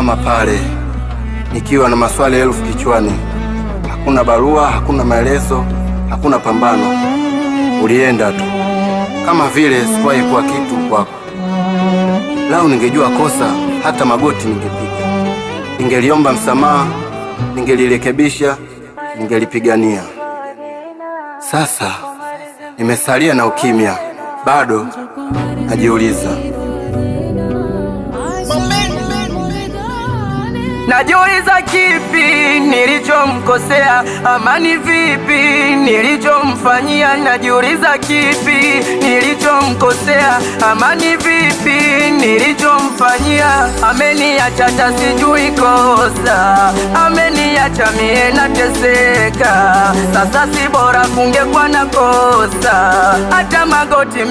Nilisimama pale nikiwa na maswali elfu kichwani. Hakuna barua, hakuna maelezo, hakuna pambano. Ulienda tu kama vile sikuwahi kuwa kitu kwako. Lau ningejua kosa, hata magoti ningepiga, ningeliomba msamaha, ningelirekebisha, ningelipigania. Sasa nimesalia na ukimya, bado najiuliza. Najiuliza kipi nilichomkosea, Amani vipi nilichomfanyia? Najiuliza kipi nilichomkosea, Amani vipi nilichomfanyia? Ameniacha hata sijui kosa, ameniacha mie nateseka. Sasa si bora kungekuwa na kosa, hata magoti.